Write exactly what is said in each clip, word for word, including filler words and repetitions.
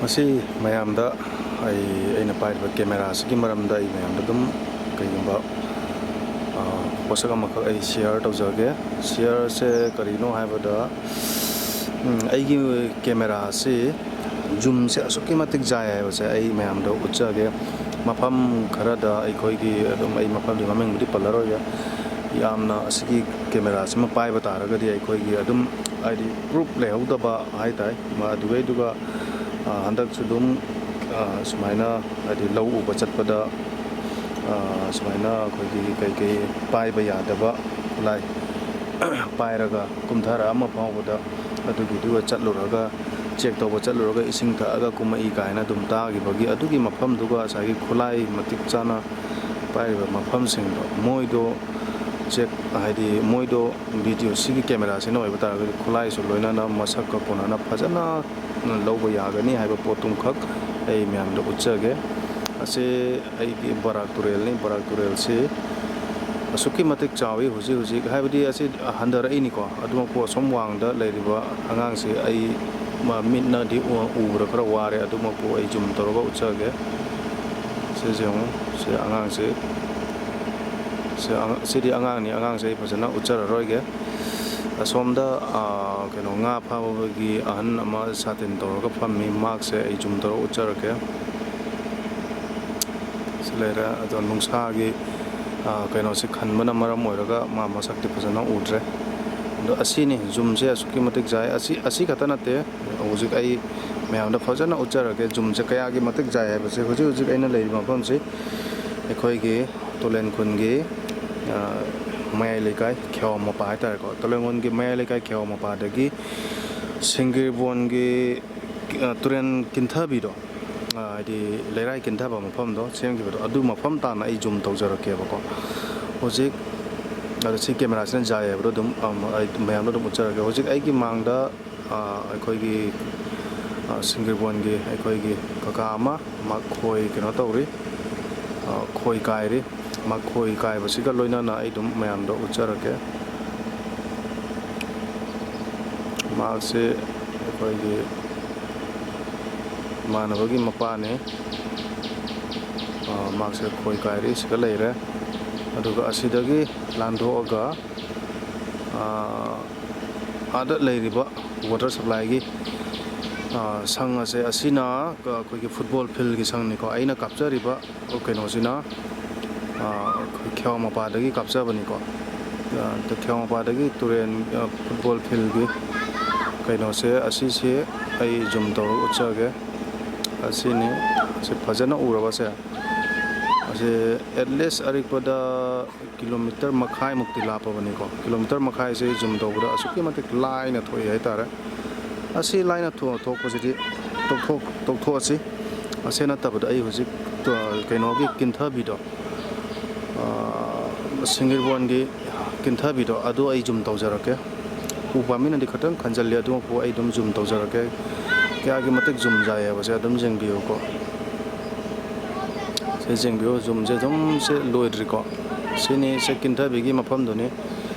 ꯉꯁꯤ ꯃꯌꯥꯝꯗ ꯑꯩ, ꯑꯩꯅ ꯄꯥꯏꯔꯤꯕ camera ꯑꯁꯤꯒꯤ ꯃꯔꯝꯗ ꯑꯩ ꯃꯌꯥꯝꯗ ꯑꯗꯨꯝ ꯀꯩꯒꯨꯝꯕ, ꯑ, ꯄꯣꯠꯁꯛ ꯑꯃꯈꯛ ꯑꯩ share ꯇꯧꯖꯒꯦ꯫ Share ꯁꯦ ꯀꯔꯤꯅꯣ ꯍꯥꯏꯕꯗ, ꯎꯝ, ꯑꯩꯒꯤ camera ꯑꯁꯤ zoom ꯁꯦ ꯑꯁꯨꯛꯀꯤ ꯃꯇꯤꯛ ꯆꯥꯏ ꯍꯥꯏꯕꯁꯦ ꯑꯩ ꯃꯌꯥꯝꯗ ꯎꯠꯆꯒꯦ꯫ ꯃꯐꯝ ꯈꯔꯗ ꯑꯩꯈꯣꯏꯒꯤ ꯑꯗꯨꯝ, ꯑꯩ ꯃꯐꯝꯗꯤ ꯃꯃꯤꯡꯕꯨꯗꯤ ꯄꯜꯂꯔꯣꯏꯒꯦ, ꯌꯥꯝꯅ ꯑꯁꯤꯒꯤ camera ꯁꯤꯃ ꯄꯥꯏꯕ ꯇꯥꯔꯒꯗꯤ ꯑꯩꯈꯣꯏꯒꯤ ꯑꯗꯨꯝ ꯍꯥꯏꯗꯤ proof ꯂꯩꯍꯧꯗꯕ ꯍꯥꯏ ꯇꯥꯏ꯫ ꯃ-, ꯑꯗꯨꯒꯩꯗꯨꯒ, ꯑ, ꯍꯟꯗꯛꯁꯨ ꯑꯗꯨꯝ, ꯑ, ꯁꯨꯃꯥꯏꯅ ꯍꯥꯏꯗꯤ ꯂꯧ ꯎꯕ ꯆꯠꯄꯗ, ꯑ, ꯁꯨꯃꯥꯏꯅ ꯑꯩꯈꯣꯏꯒꯤ ꯀꯩꯀꯩ ꯄꯥꯏꯕ ꯌꯥꯗꯕ ꯈꯨꯠꯂꯥꯏ ꯄꯥꯏꯔꯒ ꯀꯨꯝꯊꯔꯛꯑꯝꯃ ꯐꯥꯎꯕꯗ ꯑꯗꯨꯒꯤꯗꯨꯒ ꯆꯠꯂꯨꯔꯒ, check ꯇꯧꯕ ꯆꯠꯂꯨꯔꯒ ꯏꯁꯤꯡ ꯊꯛꯑꯒ ꯀꯨꯝꯃꯛꯏ ꯀꯥꯏꯅ ꯑꯗꯨꯝ ꯇꯥꯈꯤꯕꯒꯤ, ꯑꯗꯨꯒꯤ ꯃꯐꯝꯗꯨꯒ ꯉꯁꯥꯏꯒꯤ ꯈꯨꯠꯂꯥꯏ ꯃꯇꯤꯛ ꯆꯥꯅ ꯄꯥꯏꯔꯤꯕ ꯃꯐꯝꯁꯤꯡꯗꯣ ꯃꯣꯏꯗꯣ check, ꯍꯥꯏꯗꯤ ꯃꯣꯏꯗꯣ video ꯁꯤꯒꯤ camera ꯁꯤꯅ ꯑꯣꯏꯕ ꯇꯥꯔꯒꯗꯤ ꯈꯨꯠꯂꯥꯏꯁꯨ ꯂꯣꯏꯅꯅ ꯃꯁꯛꯀ ꯀꯣꯟꯅꯅ ꯐꯖꯅ ꯂꯧꯕ ꯌꯥꯒꯅꯤ ꯍꯥꯏꯕ ꯄꯣꯠꯇꯨꯃꯈꯛ ꯑꯩ ꯃꯌꯥꯝꯗ ꯎꯠꯆꯒꯦ꯫ ꯑꯁꯤ ꯑꯩꯒꯤ ꯕꯔꯥꯛ ꯇꯨꯔꯦꯜꯅꯤ꯫ ꯕꯔꯥꯛ ꯇꯨꯔꯦꯜꯁꯤ ꯑꯁꯨꯛꯀꯤ ꯃꯇꯤꯛ ꯆꯥꯎꯏ ꯍꯧꯖꯤꯛ ꯍꯧꯖꯤꯛ, ꯍꯥꯏꯕꯗꯤ ꯑꯁꯤ ꯍꯟꯊꯔꯛꯏꯅꯤꯀꯣ, ꯑꯗꯨꯃꯛꯄꯨ ꯑꯁꯣꯝ ꯋꯥꯡꯗ ꯂꯩꯔꯤꯕ ꯑꯉꯥꯡꯁꯤ ꯑꯩ ꯃ-, ꯃꯤꯠꯅꯗꯤ ꯎ-, ꯎꯕꯗ ꯈꯔ ꯋꯥꯔꯦ, ꯑꯗꯨꯃꯛꯄꯨ ꯑꯩ zoom ꯇꯧꯔꯒ ꯎꯠꯆꯒꯦ꯫ ꯁꯤꯁꯦ ꯌꯦꯡꯉꯨ, ꯁꯤ ꯑꯉꯥꯡꯁꯤ, ꯁꯤ ꯑꯉ-, ꯁꯤꯗꯤ ꯑꯉꯥꯡꯅꯤ, ꯑꯉꯥꯡꯁꯦ ꯑꯩ ꯐꯖꯅ ꯎꯠꯆꯔꯔꯣꯏꯒꯦ꯫ ꯑꯁꯣꯝꯗ, ꯑꯥ, ꯀꯩꯅꯣ, ꯉꯥ ꯐꯥꯕꯒꯤ ꯑꯍꯟ ꯑꯃ ꯁꯥꯇꯤꯟ ꯇꯧꯔꯒ ꯐꯝꯃꯤ, ꯃꯍꯥꯛꯁꯦ ꯑꯩ zoom ꯇꯧꯔꯒ ꯎꯠꯆꯔꯛꯀꯦ꯫ ꯁꯤ ꯂꯩꯔꯦ꯫ ꯑꯗꯣ ꯅꯨꯡꯁꯥꯒꯤ, ꯑꯥ, ꯀꯩꯅꯣꯁꯤ ꯈꯟꯕꯅ ꯃꯔꯝ ꯑꯣꯏꯔꯒ ꯃꯥ ꯃꯁꯛꯇꯤ ꯐꯖꯅ ꯎꯗ꯭ꯔꯦ꯫ ꯑꯗꯣ ꯑꯁꯤꯅꯤ, zoom ꯁꯦ ꯑꯁꯨꯛꯀꯤ ꯃꯇꯤꯛ ꯆꯥꯏ꯫ ꯑꯁꯤ, ꯑꯁꯤ ꯈꯛꯇ ꯅꯠꯇꯦ, ꯍꯧꯖꯤꯛ ꯑꯩ ꯃꯌꯥꯝꯗ ꯐꯖꯅ ꯎꯠꯆꯔꯒꯦ zoom ꯁꯦ ꯀꯌꯥꯒꯤ ꯃꯇꯤꯛ ꯆꯥꯏ ꯍꯥꯏꯕꯁꯦ꯫ ꯍꯧꯖꯤꯛ ꯍꯧꯖꯤꯛ ꯑꯩꯅ ꯂꯩꯔꯤꯕ ꯃꯐꯝꯁꯤ ꯑꯩꯈꯣꯏꯒꯤ ꯇꯣꯂꯦꯟ ꯈꯨꯟꯒꯤ, ꯑ, ꯃꯌꯥꯏ ꯂꯩꯀꯥꯏ ꯈꯦꯋꯥ ꯃꯄꯥ ꯍꯥꯏꯇꯥꯔꯦꯀꯣ꯫ ꯇꯣꯂꯦꯟ ꯈꯨꯟꯒꯤ ꯃꯌꯥꯏ ꯂꯩꯀꯥꯏ ꯈꯦꯋꯥ ꯃꯄꯥꯗꯒꯤ ꯁꯤꯡꯒꯤꯔꯕꯣꯟꯒꯤ, ꯑ, ꯇꯨꯔꯦꯟ ꯀꯤꯟꯊꯕꯤꯗꯣ, ꯑ, ꯍꯥꯏꯗꯤ ꯂꯩꯔꯥꯏ ꯀꯤꯟꯊꯕ ꯃꯐꯝꯗꯣ ꯁꯦꯝꯈꯤꯕꯗꯣ, ꯑꯗꯨ ꯃꯐꯝ ꯇꯥꯅ ꯑꯩ zoom ꯇꯧꯖꯔꯛꯀꯦꯕꯀꯣ꯫ ꯍꯧꯖꯤꯛ, ꯑꯗꯣ ꯁꯤ camera ꯁꯤꯅ ꯆꯥꯏ ꯍꯥꯏꯕꯗꯣ ꯑꯗꯨꯝ, ꯑꯝ, ꯑꯩ ꯃꯌꯥꯝꯗ ꯑꯗꯨꯝ ꯎꯠꯆꯔꯒꯦ꯫ ꯍꯧꯖꯤꯛ ꯑꯩꯒꯤ ꯃꯥꯡꯗ, ꯑ, ꯑꯩꯈꯣꯏꯒꯤ, ꯑ, ꯁꯤꯡꯒꯤꯔꯕꯣꯟꯒꯤ ꯑꯩꯈꯣꯏꯒꯤ ꯀꯀꯥ ꯑꯃ ꯃꯥ ꯈꯣꯏ ꯀꯩꯅꯣ ꯇꯧꯔꯤ, ꯑ, ꯈꯣꯏ ꯀꯥꯏꯔꯤ꯫ ꯃꯥ ꯈꯣꯏ ꯀꯥꯏꯕꯁꯤꯒ ꯂꯣꯏꯅꯅ ꯑꯩ ꯑꯗꯨꯝ ꯃꯌꯥꯝꯗ ꯎꯠꯆꯔꯛꯀꯦ꯫ ꯃꯍꯥꯛꯁꯦ ꯑꯩꯈꯣꯏꯒꯤ ꯏꯃꯥꯟꯅꯕꯒꯤ ꯃꯄꯥꯅꯦ꯫ ꯑ, ꯃꯍꯥꯛꯁꯦ ꯈꯣꯏ ꯀꯥꯏꯔꯤ, ꯁꯤꯗ ꯂꯩꯔꯦ꯫ ꯑꯗꯨꯒ ꯑꯁꯤꯗꯒꯤ ꯂꯥꯟꯊꯣꯛꯑꯒ, ꯑ, ꯑꯥꯗ ꯂꯩꯔꯤꯕ water supplyꯒꯤ, ꯑ, ꯁꯪ ꯑꯁꯦ, ꯑꯁꯤꯅ ꯑꯩꯈꯣꯏꯒꯤ football fieldꯒꯤ ꯁꯪꯅꯤꯀꯣ꯫ ꯑꯩꯅ ꯀꯥꯞꯆꯔꯤꯕ ꯀꯩꯅꯣꯁꯤꯅ, ꯑ, ꯈꯦꯋꯥ ꯃꯄꯥꯗꯒꯤ ꯀꯥꯞꯆꯕꯅꯤꯀꯣ꯫ ꯑ, ꯈꯦꯋꯥ ꯃꯄꯥꯗꯒꯤ ꯇꯨꯔꯦꯟ, ꯑ, football fieldꯒꯤ ꯀꯩꯅꯣꯁꯦ, ꯑꯁꯤꯁꯦ ꯑꯩ zoom ꯇꯧꯔꯒ ꯎꯠꯆꯒꯦ꯫ ꯑꯁꯤꯅꯤ, ꯑꯁꯤ ꯐꯖꯅ ꯎꯔꯕꯁꯦ? ꯑꯁꯤ at least ꯑꯔꯤꯛꯄꯗ kilometre ꯃꯈꯥꯏꯃꯨꯛꯇꯤ ꯂꯥꯞꯄꯕꯅꯤꯀꯣ꯫ Kilometre ꯃꯈꯥꯏꯁꯦ zoom ꯇꯧꯕꯗ ꯑꯁꯨꯛꯀꯤ ꯃꯇꯤꯛ ꯂꯥꯏꯅ ꯊꯣꯛꯏ ꯍꯥꯏꯇꯥꯔꯦ꯫ ꯑꯁꯤ ꯂꯥꯏꯅ ꯊꯣ-, ꯊꯣꯛꯄꯁꯤꯗꯤ ꯇꯣꯛꯊꯣꯛ-, ꯇꯣꯛꯊꯣꯛꯑꯁꯤ꯫ ꯑꯁꯤ ꯅꯠꯇꯕꯗ ꯑꯩ ꯍꯧꯖꯤꯛ, ꯑ, ꯀꯩꯅꯣꯒꯤ ꯀꯤꯟꯊꯕꯤꯗꯣ, ꯑ, ꯁꯤꯡꯒꯤꯔꯕꯣꯟꯒꯤ ꯀꯤꯟꯊꯕꯤꯗꯣ, ꯑꯗꯨ ꯑꯩ zoom ꯇꯧꯖꯔꯛꯀꯦ꯫ ꯎ ꯄꯥꯝꯕꯤꯅꯗꯤ ꯈꯤꯇꯪ ꯈꯟꯖꯜꯂꯤ, ꯑꯗꯨꯃꯛꯄꯨ ꯑꯩ ꯑꯗꯨꯝ zoom ꯇꯧꯖꯔꯛꯀꯦ꯫ ꯀꯌꯥꯒꯤ ꯃꯇꯤꯛ zoom ꯆꯥꯏ ꯍꯥꯏꯕꯁꯦ ꯑꯗꯨꯝ ꯌꯦꯡꯕꯤꯌꯨꯀꯣ꯫ ꯁꯦ ꯌꯦꯡꯕꯤꯌꯨ, zoomꯁꯦ ꯑꯗꯨꯝ ꯁꯦ ꯂꯣꯏꯗ꯭ꯔꯤꯀꯣ꯫ ꯁꯤꯅꯤ, ꯁꯦ ꯀꯤꯟꯊꯕꯤꯒꯤ ꯃꯐꯝꯗꯨꯅꯤ꯫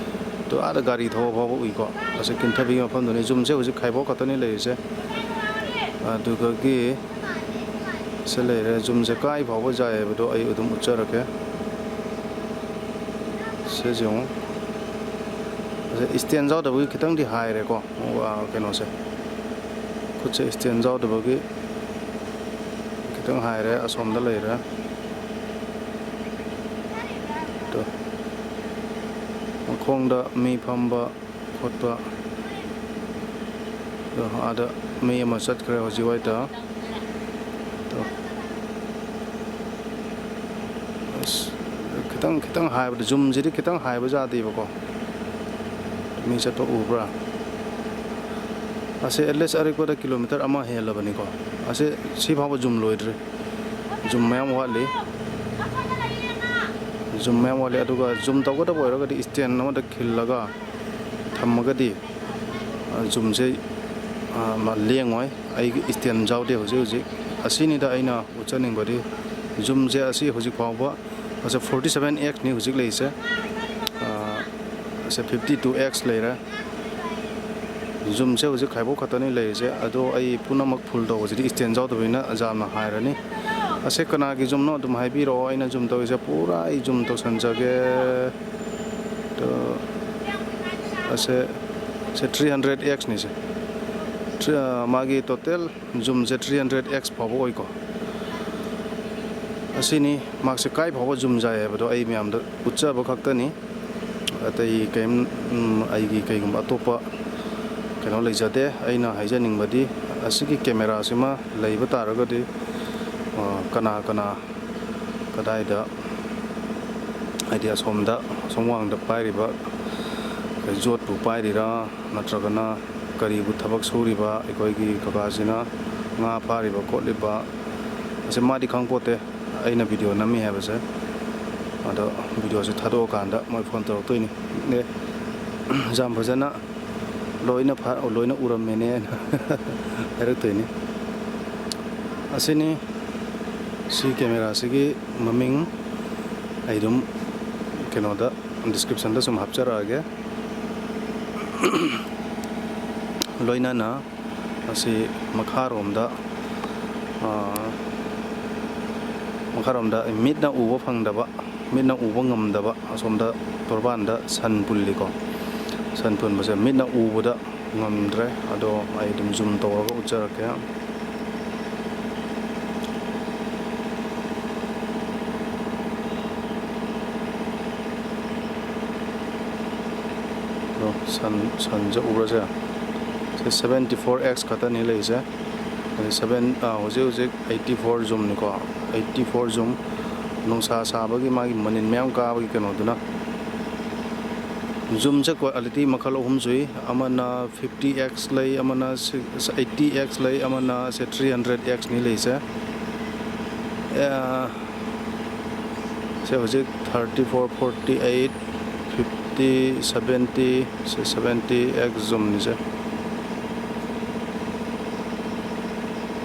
ꯑꯗꯨ ꯑꯥꯗ ꯒꯥꯔꯤ ꯊꯧꯕ ꯐꯥꯎꯕ ꯎꯏꯀꯣ꯫ ꯑꯁꯤ ꯀꯤꯟꯊꯕꯤꯒꯤ ꯃꯐꯝꯗꯨꯅꯤ꯫ Zoomꯁꯦ ꯍꯧꯖꯤꯛ ꯈꯥꯏꯕꯣꯛ ꯈꯛꯇꯅꯤ ꯂꯩꯔꯤꯁꯦ꯫ ꯑꯗꯨꯗꯒꯤ ꯁꯤ ꯂꯩꯔꯦ꯫ Zoomꯁꯦ ꯀꯥꯏ ꯐꯥꯎꯕ ꯌꯥꯏ ꯍꯥꯏꯕꯗꯣ ꯑꯩ ꯑꯗꯨꯝ ꯎꯠꯆꯔꯛꯀꯦ꯫ ꯁꯤꯁꯦ ꯌꯦꯡꯉꯨ꯫ ꯑꯁꯤ stand ꯌꯥꯎꯗꯕꯒꯤ ꯈꯤꯇꯪꯗꯤ ꯍꯥꯏꯔꯦꯀꯣ, ꯑ, ꯀꯩꯅꯣꯁꯦ꯫ ꯈꯨꯠꯁꯦ stand ꯌꯥꯎꯗꯕꯒꯤ ꯈꯤꯇꯪ ꯍꯥꯏꯔꯦ, ꯑꯁꯣꯝꯗ ꯂꯩꯔꯦ꯫ ꯇꯣ꯫ ꯃꯈꯣꯡꯗ ꯃꯤ ꯐꯝꯕ ꯈꯣꯠꯄ꯫ ꯇꯣ, ꯑꯥꯗ ꯃꯤ ꯑꯃ ꯆꯠꯈ꯭ꯔꯦ ꯍꯧꯖꯤꯛ ꯋꯥꯏꯗ꯫ ꯇꯣ꯫ ꯑꯁ, ꯈꯤꯇꯪ, ꯈꯤꯇꯪ ꯍꯥꯏꯕꯗ, zoomꯁꯤꯗꯤ ꯈꯤꯇꯪ ꯍꯥꯏꯕ ꯌꯥꯗꯦꯕꯀꯣ꯫ ꯃꯤ ꯆꯠꯄ ꯎꯕ꯭ꯔꯥ? ꯑꯁꯤ at least ꯑꯔꯤꯛꯄꯗ kilometre ꯑꯃ ꯍꯦꯜꯂꯕꯅꯤꯀꯣ꯫ ꯑꯁꯤ ꯁꯤ ꯐꯥꯎꯕ zoom ꯂꯣꯏꯗ꯭ꯔꯤ꯫ Zoom ꯃꯌꯥꯝ ꯋꯥꯠꯂꯤ꯫ Zoom ꯃꯌꯥꯝ ꯋꯥꯠꯂꯤ꯫ ꯑꯗꯨꯒ zoom ꯇꯧꯒꯗꯕ ꯑꯣꯏꯔꯒꯗꯤ stand ꯑꯃꯗ ꯈꯤꯜꯂꯒ ꯊꯝꯃꯒꯗꯤ, ꯑ, zoomꯁꯦ, ꯑ, ꯃꯥ ꯂꯦꯡꯉꯣꯏ꯫ ꯑꯩꯒꯤ stand ꯌꯥꯎꯗꯦ ꯍꯧꯖꯤꯛ ꯍꯧꯖꯤꯛ꯫ ꯑꯁꯤꯅꯤꯗ ꯑꯩꯅ ꯎꯠꯆꯅꯤꯡꯕꯗꯤ, zoomꯁꯦ ꯑꯁꯤ ꯍꯧꯖꯤꯛ ꯐꯥꯎꯕ ꯑꯁꯤ forty seven X ꯅꯤ ꯍꯧꯖꯤꯛ ꯂꯩꯔꯤꯁꯦ꯫ ꯑ, ꯑꯁꯤ fifty two X ꯂꯩꯔꯦ꯫ Zoomꯁꯦ ꯍꯧꯖꯤꯛ ꯈꯥꯏꯕꯣꯛ ꯈꯛꯇꯅꯤ ꯂꯩꯔꯤꯁꯦ, ꯑꯗꯣ ꯑꯩ ꯄꯨꯝꯅꯃꯛ full ꯇꯧꯕꯁꯤꯗꯤ stand ꯌꯥꯎꯗꯕꯅꯤꯅ ꯌꯥꯝꯅ ꯍꯥꯏꯔꯅꯤ꯫ ꯑꯁꯦ ꯀꯅꯥꯒꯤ zoomꯅꯣ ꯑꯗꯨꯝ ꯍꯥꯏꯕꯤꯔꯛꯑꯣ, ꯑꯩꯅ zoom ꯇꯧꯔꯤꯁꯦ ꯄꯨꯔꯥ ꯑꯩ zoom ꯇꯧꯁꯟꯖꯒꯦ꯫ ꯑꯗꯣ ꯑꯁꯦ, ꯁꯦ three hundred X ꯅꯤꯁꯦ꯫ ꯊ꯭ꯔꯤ-, ꯑ, ꯃꯥꯒꯤ total zoomꯁꯦ three hundred X ꯐꯥꯎꯕ ꯑꯣꯏꯀꯣ꯫ ꯑꯁꯤꯅꯤ ꯃꯥꯛꯁꯦ ꯀꯥꯏ ꯐꯥꯎꯕ zoom ꯌꯥꯏ ꯍꯥꯏꯕꯗꯣ ꯑꯩ ꯃꯌꯥꯝꯗ ꯎꯠꯆꯕ ꯈꯛꯇꯅꯤ꯫ ꯑꯇꯩ ꯀꯩꯝ, ꯎꯝ, ꯑꯩꯒꯤ ꯀꯩꯒꯨꯝꯕ ꯑꯇꯣꯞꯄ ꯀꯩꯅꯣ ꯂꯩꯖꯗꯦ꯫ ꯑꯩꯅ ꯍꯥꯏꯖꯅꯤꯡꯕꯗꯤ ꯑꯁꯤꯒꯤ cameraꯁꯤꯃ ꯂꯩꯕ ꯇꯥꯔꯒꯗꯤ, ꯑ, ꯀꯅꯥ ꯀꯅꯥ ꯀꯗꯥꯏꯗ, ꯍꯥꯏꯗꯤ ꯑꯁꯣꯝꯗ, ꯑꯁꯣꯝ ꯋꯥꯡꯗ ꯄꯥꯏꯔꯤꯕ ꯌꯣꯠꯄꯨ ꯄꯥꯏꯔꯤꯔꯥ, ꯅꯠꯇ꯭ꯔꯒꯅ ꯀꯔꯤꯕꯨ ꯊꯕꯛ ꯁꯨꯔꯤꯕ ꯑꯩꯈꯣꯏꯒꯤ ꯀꯀꯥꯁꯤꯅ ꯉꯥ ꯐꯥꯔꯤꯕ ꯈꯣꯠꯂꯤꯕ, ꯑꯁꯤ ꯃꯥꯗꯤ ꯈꯪꯄꯣꯠꯇꯦ ꯑꯩꯅ video ꯅꯝꯃꯤ ꯍꯥꯏꯕꯁꯦ꯫ ꯑꯗꯣ videoꯁꯦ ꯊꯥꯗꯣꯛꯑꯀꯥꯟꯗ ꯃꯣꯏ phone ꯇꯧꯔꯛꯇꯣꯏꯅꯤ꯫ ꯑꯦ, ꯌꯥꯝ ꯐꯖꯅ ꯂꯣꯏꯅ ꯐꯥ-, ꯂꯣꯏꯅ ꯎꯔꯝꯃꯦꯅꯦꯅ ꯍꯥꯏꯔꯛꯇꯣꯏꯅꯤ꯫ ꯑꯁꯤꯅꯤ ꯁꯤ cameraꯁꯤꯒꯤ ꯃꯃꯤꯡ꯫ ꯑꯩ ꯑꯗꯨꯝ ꯀꯩꯅꯣꯗ, descriptionꯗ ꯁꯨꯝ ꯍꯥꯞꯆꯔꯛꯑꯒꯦ꯫ ꯂꯣꯏꯅꯅ ꯑꯁꯤ ꯃꯈꯥꯔꯣꯝꯗ, ꯑ, ꯃꯈꯥꯔꯣꯝꯗ ꯃꯤꯠꯅ ꯎꯕ ꯐꯪꯗꯕ, ꯃꯤꯠꯅ ꯎꯕ ꯉꯝꯗꯕ ꯑꯁꯣꯝꯗ ꯇꯣꯔꯕꯥꯟꯗ ꯁꯟ ꯄꯨꯜꯂꯤꯀꯣ꯫ ꯁꯟ ꯄꯨꯟꯕꯁꯦ ꯃꯤꯠꯅ ꯎꯕꯗ ꯉꯝꯗ꯭ꯔꯦ, ꯑꯗꯣ ꯑꯩ ꯑꯗꯨꯝ zoom ꯇꯧꯔꯒ ꯎꯠꯆꯔꯛꯀꯦ꯫ ꯑꯗꯣ ꯁꯟ, ꯁꯟꯁꯦ ꯎꯕ꯭ꯔꯥ ꯁꯦ? ꯁꯦ seventy four X ꯈꯛꯇꯅꯤ ꯂꯩꯔꯤꯁꯦ꯫ ꯑꯗꯩ seven, ꯑꯥ, ꯍꯧꯖꯤꯛ ꯍꯧꯖꯤꯛ eighty four zoomꯅꯤꯀꯣ, eighty four zoom꯫ ꯅꯨꯡꯁꯥ ꯁꯥꯕꯒꯤ ꯃꯥꯒꯤ ꯃꯅꯤꯟ ꯃꯌꯥꯝ ꯀꯥꯕꯒꯤ ꯀꯩꯅꯣꯗꯨꯅ꯫ Zoomꯁꯦ quality ꯃꯈꯜ ꯑꯍꯨꯝ ꯁꯨꯏ, ꯑꯃꯅ fifty X ꯂꯩ, ꯑꯃꯅ eighty X ꯂꯩ, ꯑꯃꯅ ꯁꯦ three hundred Xꯅꯤ ꯂꯩꯁꯦ꯫ ꯑꯦ, ꯁꯦ ꯍꯧꯖꯤꯛ thirty four, forty eight, fifty, seventy, ꯁꯦ seventy X zoomꯅꯤꯁꯦ꯫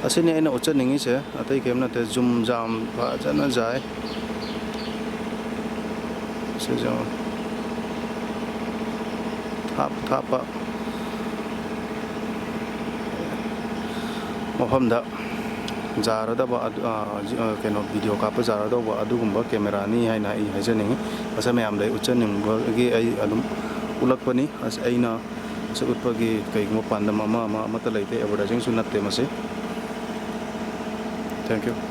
ꯑꯁꯤꯅꯤ ꯑꯩꯅ ꯎꯠꯆꯅꯤꯡꯉꯤꯁꯦ, ꯑꯇꯩ ꯀꯩꯝ ꯅꯠꯇꯦ, zoom ꯌꯥꯝ ꯐꯖꯅ ꯌꯥꯏ꯫ ꯁꯤꯁꯨ ꯊꯥꯞ ꯊꯥꯞꯄ ꯃꯐꯝꯗ ꯌꯥꯔꯗꯕ ꯑꯗꯨ, ꯑ, ꯍꯧꯖꯤꯛ, ꯑ, ꯀꯩꯅꯣ, ꯚꯤꯗꯤꯑꯣ ꯀꯥꯞꯄ ꯌꯥꯔꯗꯧꯕ ꯑꯗꯨꯒꯨꯝꯕ ꯀꯦꯃꯦꯔꯥꯅꯤ ꯍꯥꯏꯅ ꯑꯩ ꯍꯥꯏꯖꯅꯤꯡꯉꯤ꯫ ꯃꯁꯤ ꯃꯌꯥꯝꯗ ꯑꯩ ꯎꯠꯆꯅꯤꯡꯕꯒꯤ ꯑꯩ ꯑꯗꯨꯝ ꯎꯠꯂꯛꯄꯅꯤ꯫ ꯑꯁ, ꯑꯩꯅ ꯃꯁꯤ ꯎꯠꯄꯒꯤ ꯀꯩꯒꯨꯝꯕ ꯄꯥꯟꯗꯝ ꯑꯃ, ꯑꯃ, ꯑꯃꯠꯇ ꯂꯩꯇꯦ꯫ ꯑꯦꯗꯚꯔꯇꯥꯏꯖꯤꯡꯁꯨ ꯅꯠꯇꯦ ꯃꯁꯤ꯫ Thank you꯫